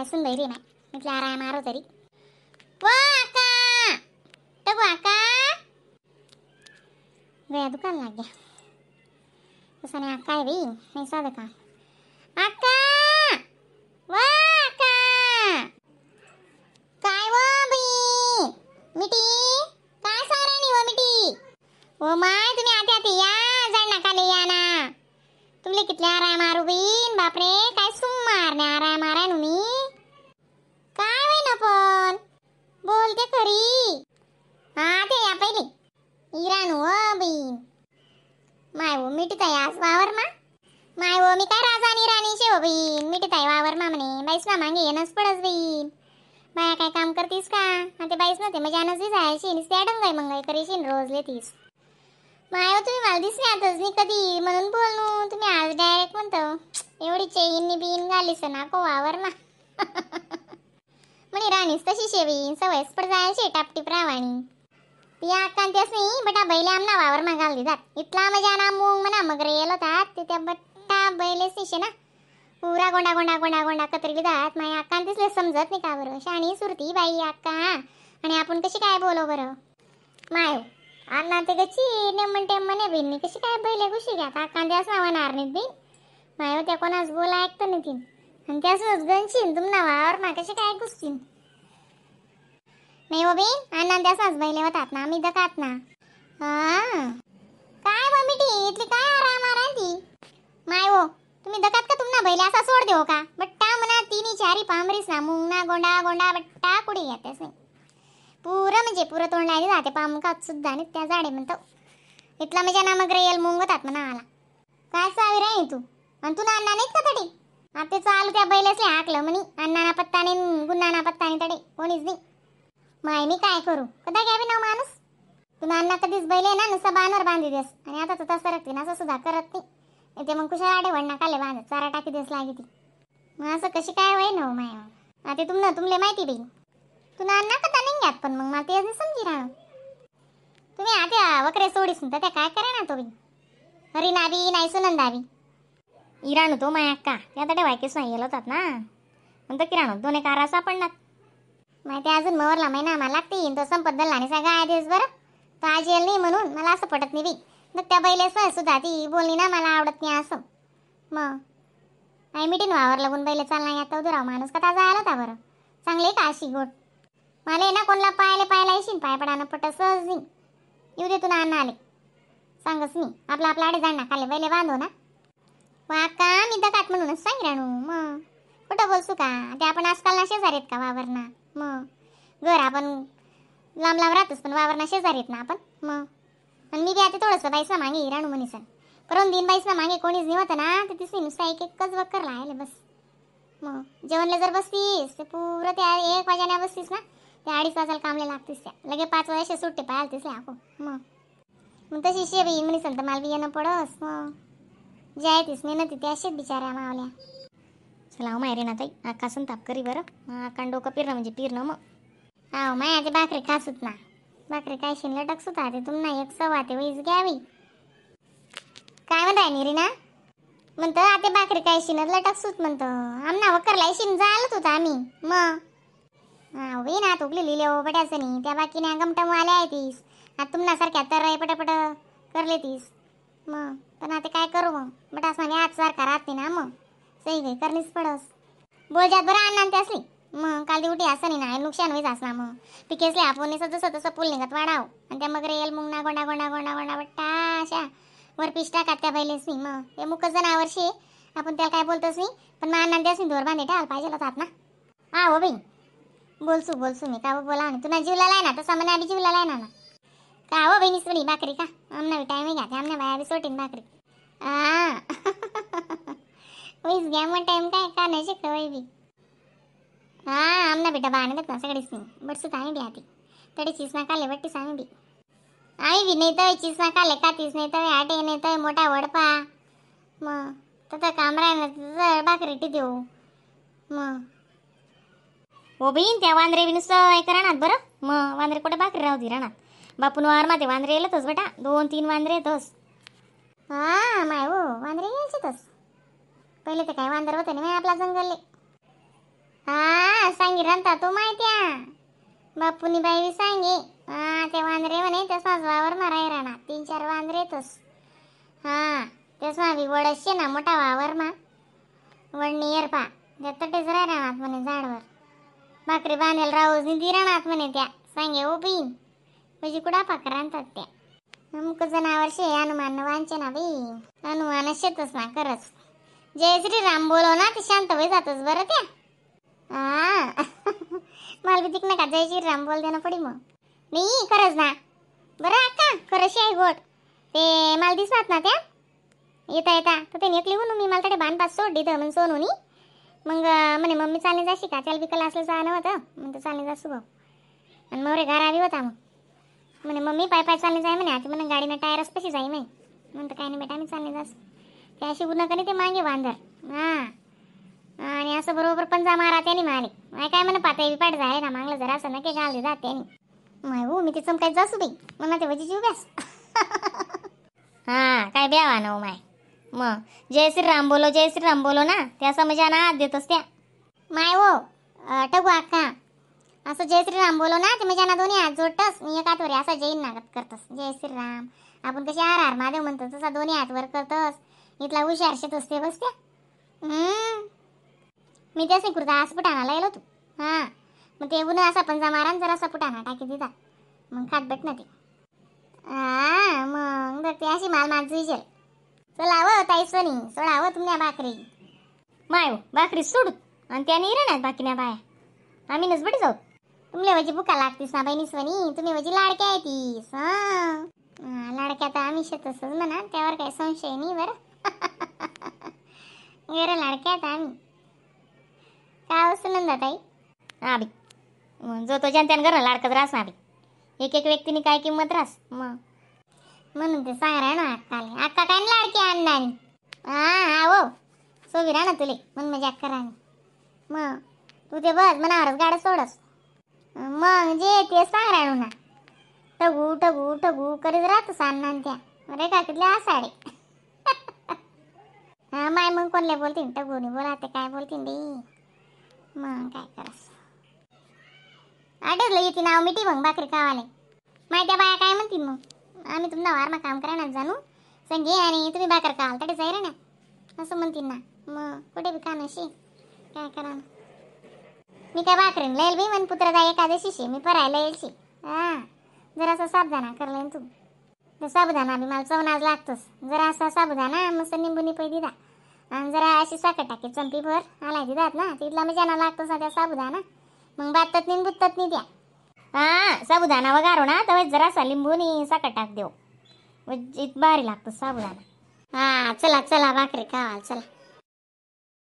काय सुंदर रे माय इथल्या आराम मारो तरी. वा आका तगो आका गया दुकान लाग गया. तसं नाही आका आहे बाई नाही साधं का. आका वा आका काय व बाई मिटी काय सारा नाही व मिटी. ओ my तुम्ही आते आते या जाण ना खाली या ना. तुमले कितले आराम मारू बीन बापरे काय सुमार ने आराम मारा नु मी काय होय ना पण बोलते खरी. हा ते या पहिले इराणू व बीन my वो मिटी ताई आज वावर मा my वो मी काय राजा आणि राणी शे हो बीन मिटी ताई वावर मा म्हणे बाईस ना मागे येणंच पडस बीन. बाया काय काम करतीस का ते बाईस ना ते मग जानच बी जायशी नुसती अडंगाई मंगाई करीशीन रोज लेतीस. My तुम्ही मला दिसले आताच नाही कधी म्हणून बोलू तुम्ही आज डायरेक्ट म्हणतो एवढी चेन बीन घालीस ना को वावर ना. म्हणे राणीच तशी शेवीन सवयच पड जायशी टापटीप रावाणी. या अक्कांत्यास नाही बटा बैले आमना वावर मा घाल देतात इतला मजा ना मूंग म्हणा मग रेल होतात ते त्या बट्टा बैलेच निशे ना पुरा गोंडा गोंडा गोंडा गोंडा कतरी देतात. माझ्या अक्कांतीसले समजत नाही का बरं शाणी सुरती बाई अक्का आणि आपण कशी काय बोलो बरं. My अण्णा ते कशी नेमन टेमन बिन्नी कशी काय बैले कशी घ्या अक्कांती असं होणार नाही बिन my त्या कोणाच बोला ऐकतं नाही तीन आणि त्यासच गणशीन तुम वावर मा कशी काय घुसतीन नाही हो बिन. अण्णा त्यासाच बैले होतात ना आम्ही दकात ना. हा काय बा मिठी इथली काय आराम आराम ती. My हो तुम्ही दकात का तुमना बैले असा सोड देऊ का बट्टा म्हणा तिन्ही चारी पामरीस ना मुंगना गोंडा गोंडा बट्टा कुडी घेतेच नाही पुरं म्हणजे पुरं तोंड लागली जाते पाम का सुद्धा आणि त्या झाडे म्हणतो इथला म्हणजे ना मग रेल मुंग होतात म्हणा आला काय सावी राही तू आणि तू ना अण्णा नाहीत का तडी आता चालू त्या बैलेसले हाकलं म्हणी अण्णा पत्ता नाही गुन्हा पत्ता नाही तडे कोणीच नाही. माय मी काय करू कदा घ्यावी ना माणूस तू अण्णा कधीच बैले ना नुसता बाणवर बांधी देस आणि आता तू तसं रखते ना असं सुद्धा करत नाही ते मग कुशा आडे वडना काले बांध चारा टाकी देस लागे ती मग असं कशी काय होय ना माय. आता तुमनं तुमले माहिती बाई तू ना अण्णा कदा नाही घ्यात पण मग मला ते समजी राह तुम्ही आता वकरे सोडीस तर त्या काय करा ना तो बी हरिणा बी नाही सुनंदा बी इराणू तो माय अक्का त्या तर वायकेस नाही गेलो होतात ना म्हणतो किराणू दोन एक आरा सापडणार माहिती अजून मवरला महिना मला लागते तो संपत दल्ला आणि सगळा आदेश बरं तो आज येईल नाही म्हणून मला असं पटत नाही बाई. मग त्या बैले सुद्धा ती बोलली ना मला आवडत नाही असं मग आई मिटीन वावर लागून बैले चालना आता उदराव माणूस का ताजा आला होता बरं चांगले का अशी गोट मला ना कोणला पायले पाहायला येशील पाय पडानं पट सहज नाही येऊ दे तुला अण्णा आले सांगस मी आपला आपला आडे जाण ना खाले बैले बांधो ना वा का मी दकात म्हणूनच सांग राणू मग कुठं बोलसू का ते आपण आजकाल ना शेजारी आहेत का वावरणा मग घर आपण लांब लांब राहतोच पण वावरणा शेजारी आहेत ना आपण मग. आणि मी बी आता थोडंसं बाईसना मागे राणू म्हणीसन परवून दिन बाईसना मागे कोणीच नाही होतं ना तर तिसरी नुसता एक एकच वक्कर राहिले बस मग जेवणला जर बसतीस ते पुरं त्या 1 वाजाने बसतीस ना ते 2:30 वाजायला कामले लागतीस त्या लगे 5 वाजाशे सुट्टे पाहायला तिसले आको मग मग तशी शे बाई म्हणीसन तर मला बी येणं पडस मग जे तीस मेहनती त्या असेच बिचाऱ्या मावल्या. चला हो माय रे ना ताई आका संताप करी बरं मग आका डोकं पिरणं म्हणजे पिरणं मग. हा माया ते भाकरी खासूत ना भाकरी काय शिनला टाकसूत ते तुम्हाला एक सव्वा ते वैस घ्यावी काय म्हणताय निरी ना म्हणतं आता भाकरी काय शिनला टाकसूत म्हणतं आमना वकरला शिन झालत होतं आम्ही मग. हा होई ना तुकली लिहिले हो बट्याचं नाही त्या बाकी ना गमटम आल्या आहे तीस आता तुम्हाला सारख्या तर पटापट करले तीस मग पण आता काय करू मग बटास ना आज सारखा राहते ना मग सही काही करणीच पडस बोल जात बरं अण्णा ते असली मग काल दिवटी असं नाही ना नुकसान होईच असणार मग पिकेसले आपण जसं तसं फुल निघत वाढाव आणि त्या मग रेल मुंगना गोंडा गोंडा गोंडा गोंडा बट्टा अशा वर पीस टाकात त्या बैलेच नाही मग हे मुकच जनावरशी आपण त्याला काय बोलतोच नाही पण मग अण्णा त्यासनी दोर बांधे टाकायला पाहिजे होतात ना. हा हो बाई बोलसू बोलसू मी का बोला ना तुला जीवला लाय ना तसा म्हणा बी जीवला लाय ना का हो बहिणी सोडी भाकरी का आमना बी टाइम घ्या आमना बाया बी सोटीन भाकरी हा वहीच घ्या मग टाइम काय का नाही शिकवय बी. हा आमना बेटा बाणगत ना सगळीच नाही बटसूत आम्ही बी आती तडी चीज ना काले बट्टीस आम्ही बी आम्ही बी नाही तर चीज ना काले कातीच नाही तर आटे नाही तर मोठा वडपा मग तसं काम राहणार भाकरी टी देऊ मग. हो बहीण त्या वांद्रे बी नुसतं एक राहणार बरं मग वांद्रे कुठे भाकरी राहू दे राहणार बापून वार माते वांद्रे येलतच बेटा 2-3 वांद्रे येतोस. हा माय हो वांद्रे यायचेतच पहिले तर काय वांदर होते नाही आपला जंगल. हा सांगी राहता तो माहित्या बापूनी बाई बी सांगे. हा ते वांदरे म्हणे तसाच वावर माराय राहणार 3-4 वांदरे तस. हा तेच बी वडस शे ना मोठा वावर मा वडणी पा त्या तटेच राय राहणार म्हणे झाडवर भाकरी बांधेल राहूच दी राहणार म्हणे त्या सांगे ओ बी म्हणजे कुडा पाकर आणतात त्या. अमुक जनावर शे हनुमान वांचे ना बाई हनुमान शेतच ना खरंच. जय श्री राम बोलो ना ते शांत होई जातच बरं त्या. हा मला बी तिक नका जय श्री राम बोल देणं पडी मग. नाही खरंच ना बरं अक्का खरंच आहे गोट ते मला दिसतात ना त्या येता येता तर ते नेकली म्हणून मी मला तडे बांध पाच सोडली तर मग सोनूनी मग म्हणे मम्मी चालणे जाशी का त्याला बी क्लासला जाणं होतं मग चालणे जासू भाऊ. आणि मग रे घरा होता मग म्हणे मम्मी पाय पाय चालणे जाय म्हणे आता म्हणे गाडीनं टायरच कशी जाई म्हणे म्हणतं काय नाही बेटा मी चालणे जास ते अशी गुन्हा का नाही ते मागे वांदर. हां आणि असं बरोबर पण जा मारा त्याने मारे माय काय म्हणे पातळी बिपाट जाय ना मागलं जरा असं नक्की घालले जात त्याने माय हो मी ते चमकायत जासू बाई म्हणा ते वजी जीव ब्यास. हां काय ब्यावा ना हो माय मग जय श्रीराम बोलो जय श्रीराम बोलो ना त्या समजा ना हात देतोस त्या माय हो टगू अक्का असं जय श्रीराम बोलो ना ते मजाना दोन्ही हात जोडतस मी एक हातवर असा जैन नागत करतस जय श्रीराम आपण कशी हार हार महादेव म्हणतो तसा दोन्ही हात वर करतस इथला हुशार शेतोस ते बस त्या. मी त्याच कुर्ता असं पुटाणा लागलो तू. हां मग ते उन्हा असा पंजा मारा जरा असा पुटाणा टाकी दिला मग खात भेट ना ते. हा मग ते अशी माल माल जुईजेल. चला व ताई सोनी सोडा व तुमच्या भाकरी माय भाकरी सोडू आणि त्याने राहणार बाकी ना बाया आम्ही नसबडी जाऊ. तुमले वजी भुका लागतीस ना बहिणी सोनी तुम्ही वजी लाडक्या आहे तीस. हां लाडक्या तर आम्ही शेतच म्हणा त्यावर काही संशय नाही बरं. गरं लाडक्या आहेत आम्ही का हो सुनंदा ताई. हा बी मग जो तो ज्यान त्यान घरं लाडकत राहस ना बी एक एक व्यक्तीने काय किंमत राहस मग म्हणून ते सांग राह ना अक्काले अक्का काय लाडकी अण्णानी. हा हा हो सोबी राह ना तुले म्हणून म्हणजे अक्का राहणी मग तू ते बस मनावरच गाड्या सोडस मग जे ते सांग राहणू ना टगू टगू टगू करीत राहतोस अण्णा त्या अरे का कितल्या आसाडे. हा माय मग कोणले बोलतीन टगूनी बोला ते काय बोलतीन बी मग काय करस आटेच येते नाव मिठी मग भाकरी खावाले माय त्या बाया काय म्हणतील मग आम्ही तुमना वारमा काम करायला जाणू संगे आणि तुम्ही भाकर खाल तडे जाय ना असं म्हणतील ना मग कुठे बी खाणं शी काय करा मी काय भाकरीन लयल बी मन पुत्र जाय एकादशी शे मी परायला येईल शी. हां जरासा साबुदाणा करलेन तू तर साबुदाणा बी मला चवनाज लागतोस जरा असा साबुदाणा मस्त निंबुनी पै दिदा आणि जरा अशी साखर टाकी चंपीभर आला दिदात ना तिथला मजाना लागतोस ना त्या साबुदाणा मग बातत नाही बुत्तत नाही त्या. हा साबुदाणा वगारो ना तर जरासा लिंबूनी साखर टाक देऊ इत भारी लागतो साबुदाणा. हा चला चला भाकरी खावाल चला.